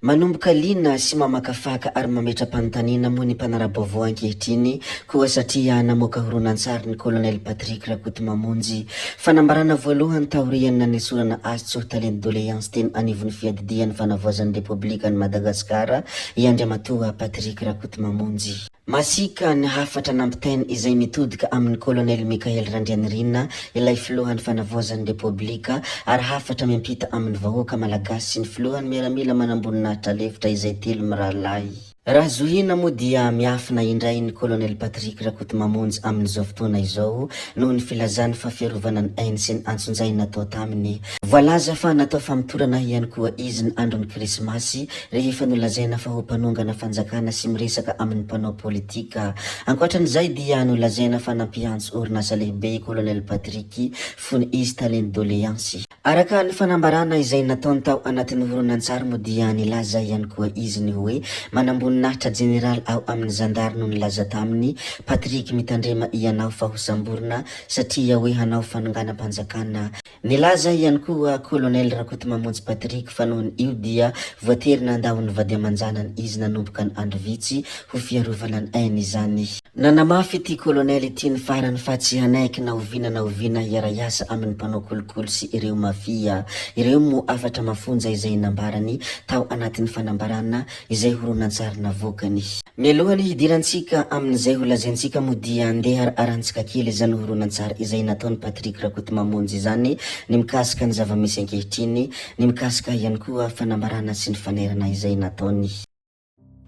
Manomboka liana sy mamakafaka ary mametra-panontaniana moa ny mpanara-baovao ankehitriny koa satria namoaka horonantsary ny Kolonely Patrick Rakotomamonjy. Fanambarana voalohany taorian'ny nanesorana azy tsy ho talen'ny doléance teny anivon'ny fiadidian'ny fanavaozan'ny Repoblikan'i Madagasikara i Andriamatoa Patrick Rakotomamonjy. Masiaka ny hafatra nampitainy izay mitodika amin'i Kolonely Michaël Randrianirina, ilay filohan'ny fanavaozan'ny Repoblika, ary hafatra miampita amin'ny vahoaka malagasy sy ny filohan'ny miaramila manamboninahitra lefitra izay telo mirahalahy. Raha zohiana moa dia miafina indray ny Kolonely Patrick Rakotomamonjy amin'izao fotoana izao noho ny filazany fa fiarovana ny ainy sy ny antsonjay natao taminy. Voalaza fa natao famotorana ihany koa izy ny andron'ny Krismasy rehefa nolazaina fa ho mpanongana fanjakana sy miresaka amin'ny mpanao politika. Ankoatran'izay dia nolazaina fa nampiantso orinasa lehibe i Colonel Patrick fony izy talen'ny doléance. Araka ny fanambarana izay nataony tao anatin'ny horonantsary moa dia nilaza ihany koa izy ny hoe manamboninahitra jeneraly ao amin'ny zandary no nilaza taminy, Patrick mitandrema ianao fa hosamborina satria hoe hanao fanonganam-panjakana. Nilaza ihany koa Colonel Rakotomamonjy Patrick fa noho io dia voatery nandao ny vady aman-janany izy nanomboka ny andro vitsy ho fiarovana ny ainy izany. Nanamafy ity Colonel ity ny farany fa tsy hanaiky na oviana na oviana hiara-hiasa amin'ny mpanao kolikoly sy ireo mafia. Ireo moa hafatra mafonja izay nambarany tao anatin'ny fanambarana izay horonantsary navoakany. Mialohan'ny hidirantsika amin'izay ho lazaintsika moa dia andeha arahantsika kely izany horonantsary izay nataon'i Patrick Rakotomamonjy izany ny mikasika ny zava-misy ankehitriny, ny mikasika ihany koa fanambarana sy ny fanairana izay nataony.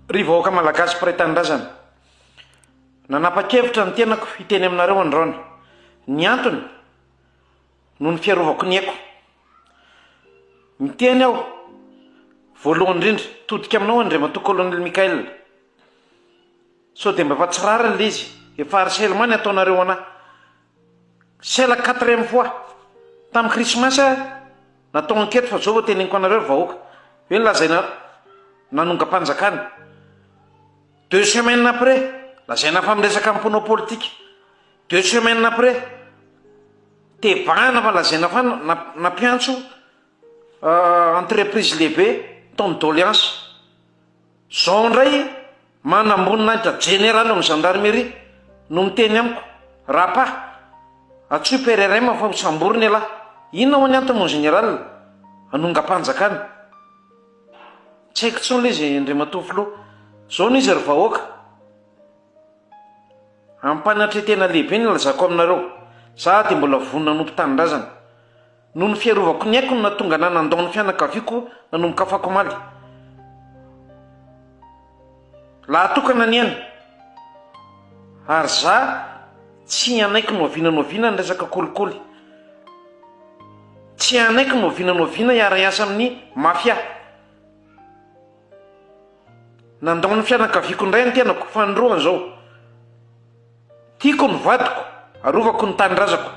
Ry vahoaka Malagasy mpiray tanindrazana, nanapa-kevitra ny tenako hiteny aminareo androany. Ny antony, noho ny fiarovako ny aiko. Miteny aho, voalohany indrindra, todika aminao Andriamatoa Colonel Michael. Sao dia mba efa tsy rariny ilay izy, efa harcèlement ny ataonareo anah. C'est la quatrième fois. Tamin'ny Christmas aho natao enquête fa zao vao teneniko anareo ry vahoaka. Hoe lazaina nanongam-panjakana. Deux semaines après, lazaina fa miresaka amin'ny mpanao politika. Deux semaines après, tebahana fa lazaina fa nampiantso entreprise lehibe tao amin'ny doléance. Zao indray manamboninahitra jeneraly ao amin'ny gendarmerie no miteny amiko, Rapa, antsoy PRRM fa ho samborina ialahy. Inona ho'a ny antony mon général? Hanongam-panjakana. Tsy haiko intsony ilay izy Andriamatoa Filoha. Zao no izy ry vahoaka. Ampanatretena lehibe ny ilazako aminareo, za dia mbola vonona hanompo tanindrazana. Noho ny fiarovako ny aiko no nahatonga anah nandao ny fianakaviako nanomboka afakomaly. Lahatokana ny aina. Ary za tsy hanaiky noviana noviana ny resaka kolikoly. Tsy hanaiky noviana noviana hiara-hiasa amin'ny mafia. Nandao ny fianakaviako indray ny tenako, fanindroany izao. Tiako ny vadiko, arovako ny tanindrazako.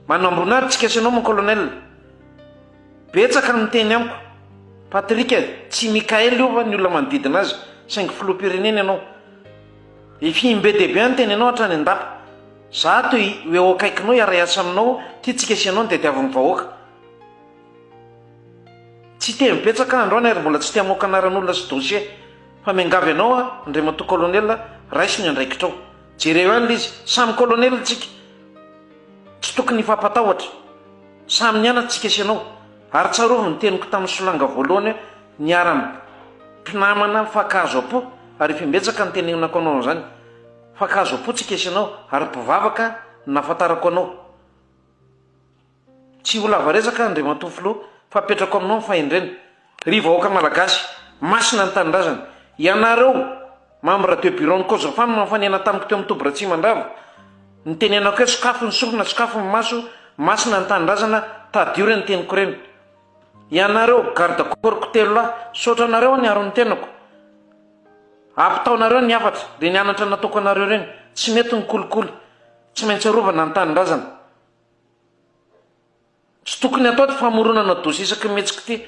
Manambonary tsika sy ianao mon colonel. Betsaka ny miteny amiko. Patrick, tsy Mickaël io fa ny olona manodidina azy, saingy filoham-pirenena ianao. Efa im-be dia be aho niteny anao hatrany an-dapa. Za ato ho eo akaikinao hiara-hiasa aminao, tiantsika sy ianao ny tadiavin'ny vahoaka. Tsy hiteny betsaka aho androany ary mbola tsy te hamoaka anaran'olona sy dossier fa miangavy anao aho Andriamatoa Colonel raiso ny andraikitrao. Jereo ihany ilay izy, samy Colonel tsika. Tsy tokony hifampatahotra. Samy nianatra tsika sy ianao. Ary tsarovy ny teniko tamin'ny solanga voalohany hoe niara mpinamana mifankahazo am-po ary efa imbetsaka nitenenako anao an'izany. Mifankahazo am-po tsika sy ianao ary mpivavaka no nahafantarako anao. Tsy ho lava resaka Andriamatoa Filoha fa apetrako aminao ny fahendrena. Ry vahoaka Malagasy, masina ny tanindrazana. Ianareo membre de bureau ny Cosofam nifanena tamiko teo amin'ny toby Ratsimandrava, nitenenako hoe sokafy ny sofina, sokafy ny maso, masina ny tanindrazana, tadidio ireny teniko ireny. Ianareo garde corps-ko telolahy, misaotra anareo aho niaro ny tenako. Ampitaonareo ny hafatra, ireny anatra nataoko anareo ireny. Tsy mety ny kolikoly, tsy maintsy arovana ny tanindrazana. Tsy tokony atao ty famoronana dossier isaky ny mihetsika ity.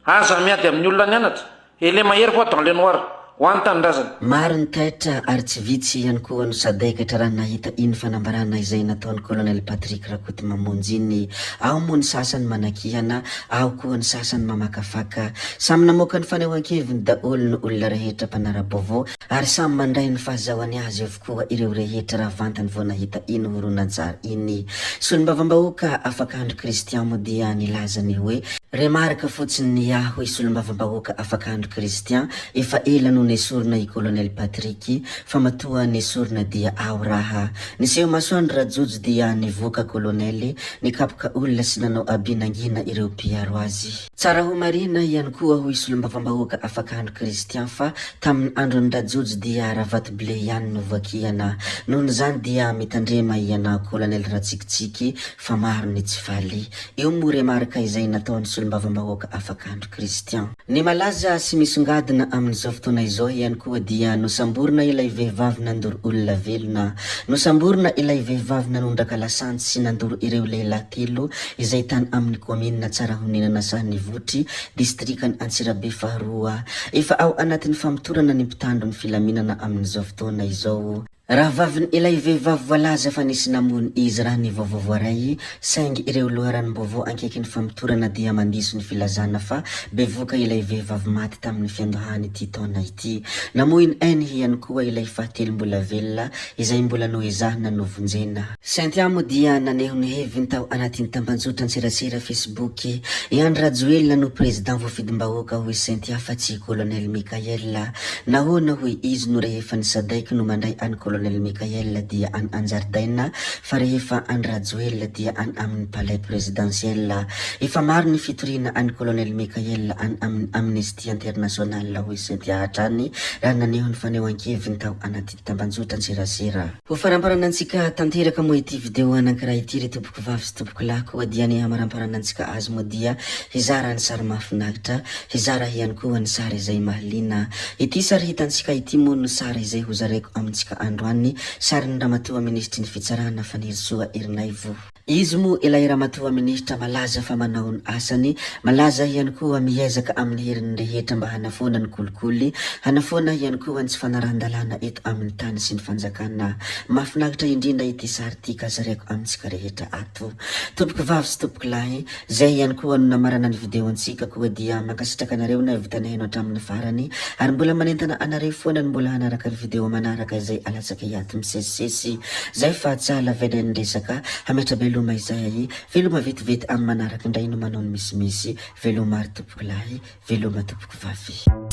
Aza miady amin'ny olona nianatra. Elle est mahery voa dans le noir. Ho an'ny tanindrazana. Maro ny taitra ary tsy vitsy ihany koa no sadaikatra raha nahita iny fanambarana izay nataon'i Colonel Patrick Rakotomamonjy iny. Ao moa ny sasany manakihana, ao koa ny sasany mamakafaka. Samy namoaka ny fanehoan-keviny daholo ny olona rehetra mpanara-baovao ary samy mandray ny fahazahoany azy avokoa ireo rehetra raha vantany vao nahita iny horonantsary iny. Solombavambahoaka Afakandro Christian moa dia nilaza ny hoe, Remarque fotsiny ny ahy hoy solombavambahoaka Afakandro Christian, efa ela no nesorina i Colonel Patrick fa matoa nesorina dia ao raha. Niseho masoandro Rajojo dia nivoaka Colonel, nikapoka olona sy nanao abus nangina ireo mpiaro azy. Tsara ho marihina ihany koa hoy solombavambahoaka Afakandro Christian fa tamin'ny andron'i Rajojo dia Ravatoble ihany no voakiana. Nohon'izany dia mitandrema ianao Colonel Ratsikitsiky fa maro ny tsy faly. Eo moa remarque izay nataon'ny solombavambahoaka Afakandro Christian. Ny malaza sy misongadina amin'izao fotoana izao ihany koa dia nosamborina ilay vehivavy nandoro olona velona. Nosamborina ilay vehivavy nanondraka lasantsy sy nandoro ireo lehilahy telo izay tany amin'ny kaominina Tsarahonenana Sahanivotry, distrikan'i Antsirabe faharoa. Efa ao anatin'ny famotorana ny mpitandro ny filaminana amin'izao fotoana izao. Rahavavin' ilay vehivavy voalaza fa nisy namono izy raha ny vaovao voaray, saingy ireo loharanom-baovao ankaiky ny famotorana dia mandiso ny filazana fa bevoka ilay vehivavy maty tamin'ny fiandohan'ity taona ity. Namoy ny ainy ihany koa ilay fahatelo mbola velona izay mbola noezahina novonjena. Cynthia moa dia naneho ny heviny tao anatin'ny tambanjotran-tserasera Facebook. I Andry Rajoelina no président voafidim-bahoaka hoy Cynthia fa tsy i Colonel Mickaël. Nahoana hoy izy no rehefa ny Sadec no mandray an'i Colonel Mickaël dia any anjaridaina fa rehefa an'i Rajoelina dia any amin'ny palais présidentiel? Efa maro ny fitoriana an'i Colonel Mickaël any amin'ny Amnesty International hoy Cynthia hatrany raha naneho ny fanehoan-keviny tao anaty tambanjotran-tserasera. Ho faramparanantsika tanteraka moa ity video anankiray ity ry tompoko vavy sy tompoko lahy koa dia ny hamaramparanatsika azy moa dia hizara ny sary mahafinaritra, hizara ihany koa ny sary izay mahaliana. Ity sary hitantsika ity moa no sary izay hozaraiko amintsika androany, sarin'ny ramatoa minisitry ny fitsarana Fanirisoa Ernaivo. Izy moa ilay ramatoa minisitra malaza fa manao ny asany, malaza ihany koa miezaka amin'ny heriny rehetra mba hanafoana ny kolikoly, hanafoana ihany koa ny tsy fanarahan-dalàna eto amin'ny tany sy ny fanjakana. Mahafinaritra indrindra ity sary ity ka zaraiko amintsika rehetra ato. Tompoko vavy sy tompoko lahy, zay ihany koa no namarana ny video antsika koa dia mankasitraka anareo nahavita nihaino hatramin'ny farany ary mbola manentana anareo foana ny mbola hanaraka ny video manaraka izay alatsaka ato misesisesy. Zay fa tsy ahalavena ny resaka, hametra-beloma izay ahi, veloma vetivety amin'ny manaraka indray no manao ny misimisy, veloma ary tompoko lahy, veloma tompoko vavy.